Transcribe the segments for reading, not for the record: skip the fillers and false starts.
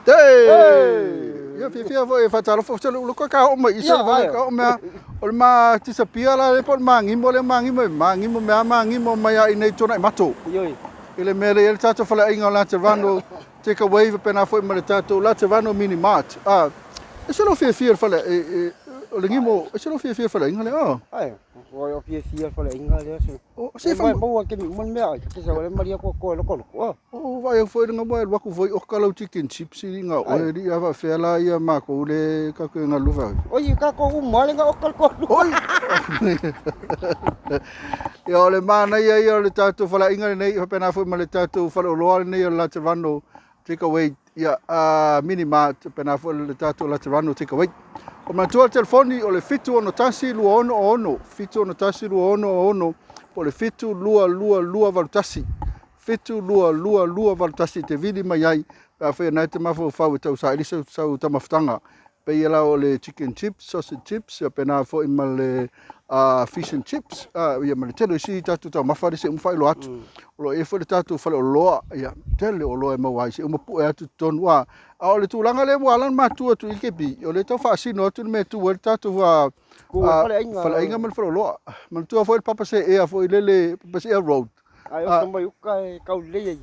Te! Ia fiafia foi e faatalofa se le ka oo mai i se vai ka oo mea o le ma tisapia la le po o le magimo le magimo e magimo mea magimo mai a i nei tona i mato. Ioe. I le mea le le tatou faleaiga o Laterano take away pena foi ma le tatou Laterano Mini Mart. Ah, e se lo fiafia le fale e o le gimo e se lo fiafia le faleaiga le ah. Ai, o fiafia le faleaiga lea se. O se fa maua ke mi uma mea ai, ke sa wale maria ko ko loko loko. O vai au foi nga mai luaku foi o kalau chicken chips i nga o ri ava fea la ia ma ko le ka ko nga luva. O i ka ko uma le nga o kal ko. Oi. Ia o le mana ia ia o le tatou faleaiga lenei faapena foi ma le tatou faleoloa lenei o le Laterano take away ia mini mart faapena foi le tatou Laterano take away. O manatua le telefoni o le 761 266 761 266 po o le 722 281 722 281 e te vili mai ai pe afai o lena e te mafaufau e tausaili sau taumafataga. Pei la o le chicken chips, sausage chips, ia pena foi ma le fish and chips, ia ma le tele o isi tatou taumafa lea se i uma faailoa atu. O lo o i ai foi le tatou faleoloa, ia tele o oloa e maua ai se i uma pue atu i totonu. A o le tulaga lea ua ala ona matua atu i le KB, o lea e tau faasino atu le mea e tu ai le tatou faleaiga ma le faleoloa. Manatua foi le papa seea foi lele, papa seea road. Ai o mai uka e kau lei ai.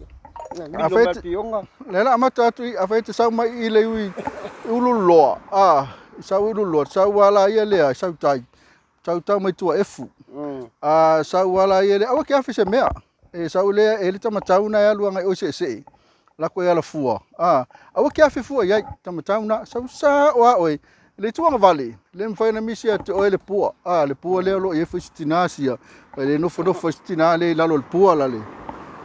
A fai te pionga. Le la amata atu i a fai te sau mai i le ui Ululoa. A sau i Ululoa, sau ala ia lea, sau tai. Sau tau mai tua efu. A sau ala ia lea, aua ke afi se mea. E sau lea e le tamatau na e alu agai oi seesee. Lako e ala fua. A aua ke afi fua iai tamatau na sau sa o a oe. Le itu agavale, le mafai ona misi ia te oe le pua. A, le pua lea o lo o i ai foi si tina sia. E le nofonofo ai si tina lea i lalo o le pua la le.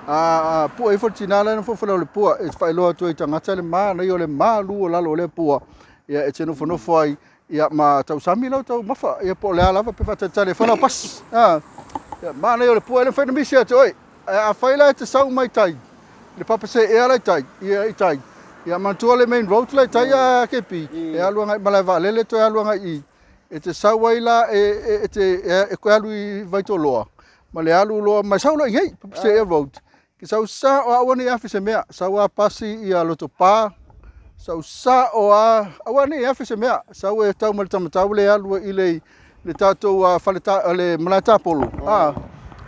A, a pua ifo le tina lea e nofonofo i lalo o le pua, e faailoa atu ai i tagata le manaia o le malu o lalo o lea pua. Ia, e te nofonofo ai, ia, ma tausami lau taumafa, ia, po o le a lava pe faatalitali ai foi lau pasi. A, ia, manaia o le pua e le mafai ona misi ia te oe. Ae afai la e te sau mai tai, le papa seea la i tai, ia i tai, ia manatua le main road la i tai a KB, e alu agai i Malaevaalele toe alu agai i, e te sau ai la e, e, e te e, e koe alu i Vaitoloa, ma le alu loa mai sau loa i nei, papa seea road, ke sau sao a aua ne i afe se mea, sau a pasi ia Lotopa, sau sao a, aua ne i afe se mea, sau e tau mai le tamatau le alu i le le tatou fale ta, le malae tapolo a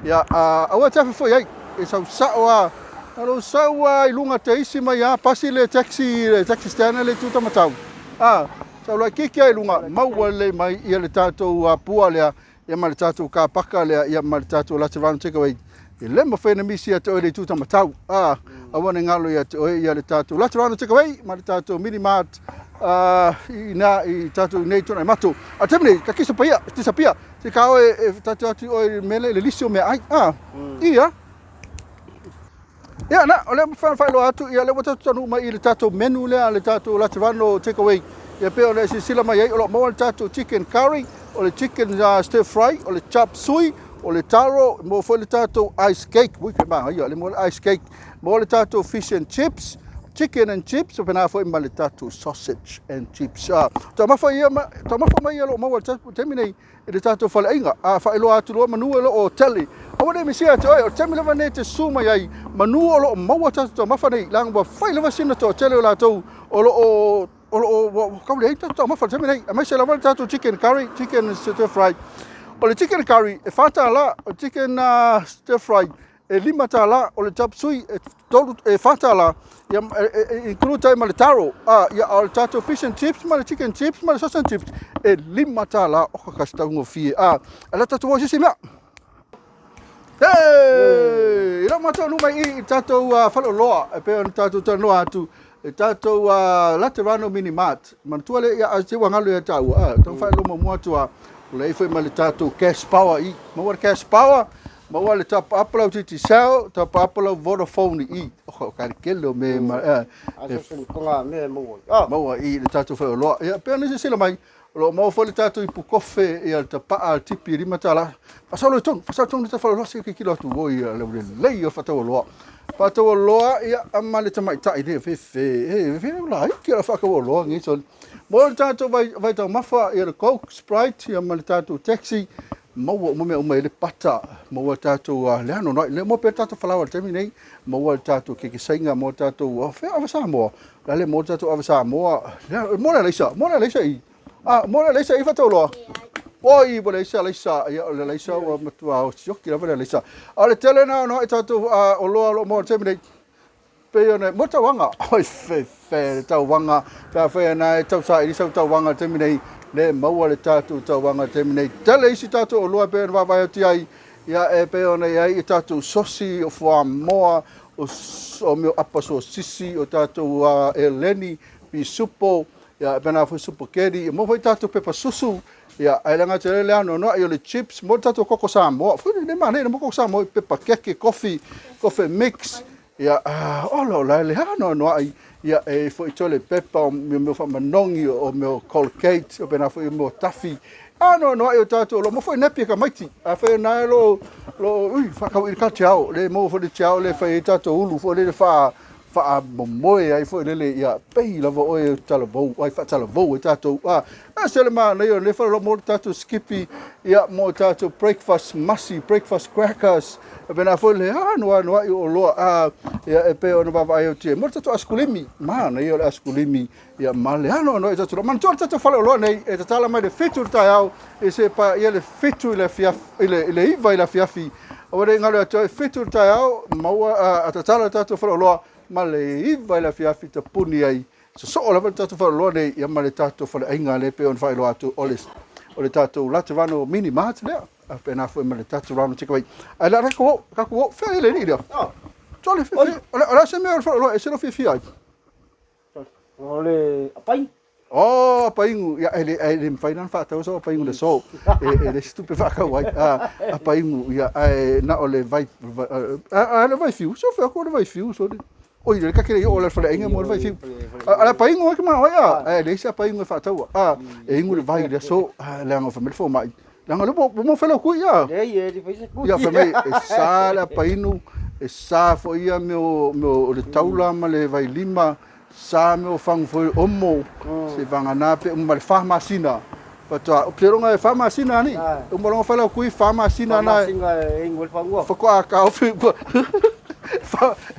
ia a aua te afe foi ai e sau sao a na lou sau a i luga te isi mai a pasi le taxi le taxi stand le tu tamatau a sau laitiiti a i luga maua lelei mai ia le tatou pua lea ia ma le tatou kapaka lea ia ma le tatou Laterano take away e le mafai ona misi ia te oe le itu tamatau a aua ne galo ia te oe ia le tatou Laterano take away ma le tatou mini mart i na i tatou nei tona mato a taimi nei ka kisa paia tisapia se ka oe e tatou atu oe mele le lisi o mea ai a ia Ia, na, o lea ua faailoa atu, ia, lea ua tatou taunuu mai i le tatou menu lea, le tatou Laterano takeaway. Ia, pei ona e silasila mai ai, o lo o maua le tatou chicken curry, o le chicken stir fry, o le chop suey, o le taro, maua foi le tatou ice cake. Ui, ke manaia, le maua le ice cake. Maua le tatou fish and chips, chicken and chips, faapena foi ma le tatou sausage and chips. Taumafa ia, taumafa mai ia o lo o maua i le taimi nei, i le tatou faleaiga, a faailoa atu loa manu o lo o tele. Aua ne i misia ia te oe, o le taimi lava lenei e te susu mai ai manu o lo o maua tatou taumafa nei, leaga ua fai lava sina toatele o latou o lo o o lo o ua tau leai tatou taumafa i le taimi nei, aemaise lava le tatou chicken curry, chicken stir fry. O le chicken curry e $4, o le chicken stir fry e $5, o le chop suey e 3 e $4, ia e include ai ma le taro, a ia a o le tatou fish and chips ma le chicken chips ma le sausage and chips e $5. Oka ka se taugofie, a a le tatou o sisi mea. Hey! I lau matou nuu mai i i tatou faleoloa e pei ona tatou talanoa atu e tatou Laterano Mini Mart. Manatua le ia se ua galo ia taua, a tau faailoa muamua atu a o le ai foi ma le tatou cash power i. Maua le cash power, maua le top up lau Digicel, top up lau Vodafone i. O ka le kele o me ma maua i le tatou faleoloa. Ia pei ona silasila mai, o lo o maua foi le tatou ipu kofe ia le tapaa le tipi e $5. Faasolo i totonu, faasolo i totonu le tatou faleoloa se i tilotilo atu oi le lelei o le faatauoloa. Faatauoloa ia ma le tamaitai le fefe, e fefe laiti o le faatauoloa nei soli. Maua le tatou vai, vaitaumafa ia le Coke, Sprite ia ma le tatou taxi. Maua uma mea uma i le pata, maua tatou le anoanoai, le maua pea le tatou falaoa i le taimi nei, maua le tatou keke saina, maua le tatou, o fea ava Samoa, la le maua le tatou ava Samoa, le, maua le alaisa, maua le alaisa i, ah, maua le alaisa i Fatauloa. Oi, ua leai se alaisa, ia o le alaisa ua matua sioki lava le alaisa. A o le tele na anoanoai tatou oloa o lo o maua i le taimi nei, Pei ona mo tauaga, oi fe fe le tauaga, pe afai ana e tau saili sau tauaga i le taimi nei, le maua le tatou tauaga i le taimi nei. Tele isi tatou oloa e pei ona vaavaai atu i ai, ia e pei ona i ai i tatou sosi, o fuamoa, o, o mea o apa sosisi, o tatou eleni, pisupo, ia e pena foi supaketi, ia maua foi tatou pepa susu, ia ae le gata i lea le anoanoai o le chips, maua le tatou koko Samoa, foi le manaia le maua koko Samoa i pepa keke, kofi, kofe mix, Ia, ola ola e le anoanoai, ia e foi tole pepa o mea mea faamanogi, o mea o Colgate, o pena foi o mea o tafi. Anoanoai o tatou lo mo foi nepi e tamaiti. A foi na lo lo ui whakau i ka tiao, le mo foi le tiao le fai tatou ulu foi le fa faamomoe ai foi lele ia pei lava oe talavou ai faatalavou ai tatou a a se le manaia o le fale mo tatou skippy ia mo tatou breakfast masi breakfast crackers e pena foi le anoanoai o oloa a ia e pei ona vaavaai atu ai mo tatou askulimi manaia o le askulimi ia ma le anoanoai tatou manatua le tatou fale oloa nei e tatala mai le 7 i le taeao e se pa ia le 7 i le afiafi i le 9 i le afiafi. Aua ne i galo ia te oe, 7 i le taeao, maua, a tatala le tatou faleoloa, ma le 9 i le afiafi tapuni ai. Sosoo lava le tatou faleoloa nei, ia ma le tatou faleaiga lea e pei ona faailoa atu, o le, o le tatou Laterano Mini Mart lea, a faapena foi ma le Laterano Takeaway. Ae le a tatou oo, tatou oo, fea le alii lea? Tole, fea, o le a se mea o le faleoloa e se lo fiafia ai? O le apai. Oh, apaingu. Ia, e le, e le mafai ona faatau sau apaingu le aso. E, e le isi tupe faatau ai. Ah, apaingu, ia, ae na o le vai, vai a, a le vai fiu, so fea ko le vai fiu, so le. Oi, le kake le i o le faleaiga mo le vai fiu. A, a le apaingu ai ke mana oi, a, ae leai se apaingu e faataua. A, e ingu le vai le aso, a, leaga o fai mai le fomai. Leaga le mo, mo fela kui, a. Leai, e le fai se kui. Ia, fai mai, e sa le apainu, e sa foi ia mea o le taula ma le vailima, Sa mea o fagu foi omo se vagana pe uma ma le fa masina faatoa seiloga e fa masina alii uma loa ona fai lau kui fa masina na faatoa taofi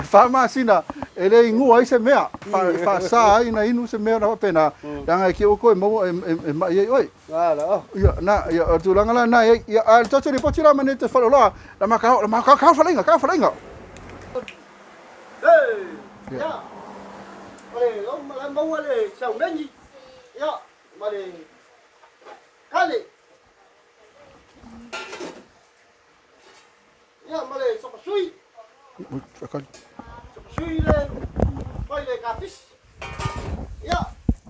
fa masina e le igua ai se mea e faasa ai ona inu se mea na faapena leaga e te ua toe maua e mai ai oe ia na ia o le tulaga la na e i ai ia a o le tatou lipoti la ma nei te faleoloa la ma kao la ma kao kao faleaiga kao faleaiga. Ia, o le la maua le saumeni, ia, ma le kale. Ia, ma le sopasui. Sopasui le mai le kapisi. Ia,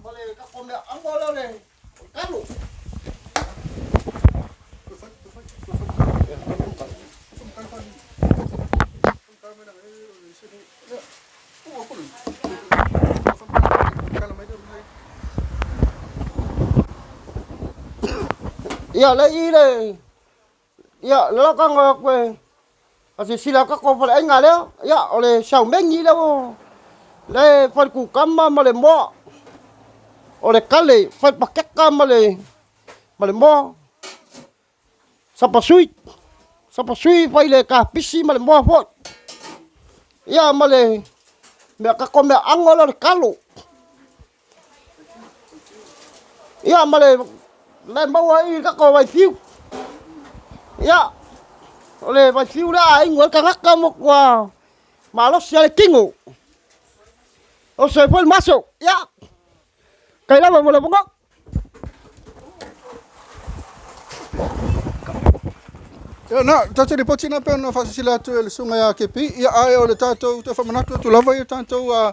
ma le kako mea ango lea o le kalo. Ia le i le ia le lakaga atu e a silasila atu tatou faleaiga lea, ia o le saumeni lea ua le fai le kukama ma le moa, o le kale fai le pakeka ma le ma le moa. Sapasui, sapasui fai le kapisi ma le moa foi. Ia ma le mea kako mea ago lea o le kalo. Ia ma le le maua ai i kako vaifiu. Ia o le vaifiu lea a inu ai le tagata ua matua malosi lava le tino. Oso ai foi le maso. Ia, kai lava mo le avanoa. Ia, na, tatou lipoti na pei ona faasilasila atu e le susuga ia KP, ia, ae o le tatou toe faamanatu atu lava ia tatou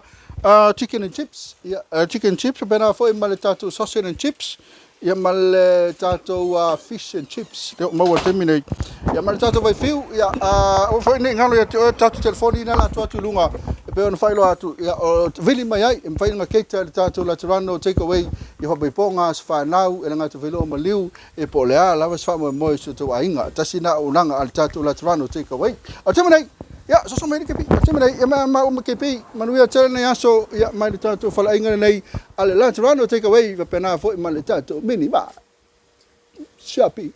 chicken and chips, ia, chicken and chips, faapena foi ma le tatou sausage and chips, ia ma le tatou fish and chips, lea ua maua i le taimi nei, ia ma le tatou vaifiu, ia, aua foi ne i galo ia te oe le tatou telefoni lena o le a tuu atu i luga e pei ona faailoa atu, ia, o vili mai ai, e mafai ona cater e le tatou Laterano take away i faapaipoga, aso fanau, e le gata foi loa maliu, e po o le a lava se faamoemoe o si o outou aiga. Tasi lena auaunaga a le tatou Laterano take away. O le taimi nei, ia, soso mai le KP, o le taimi nei, ia ma maua ma KP, manuia tele lenei aso, ia, mai le tatou faleaiga lenei a le Laterano take away, faapena foi ma le tatou mini bar. Siapi.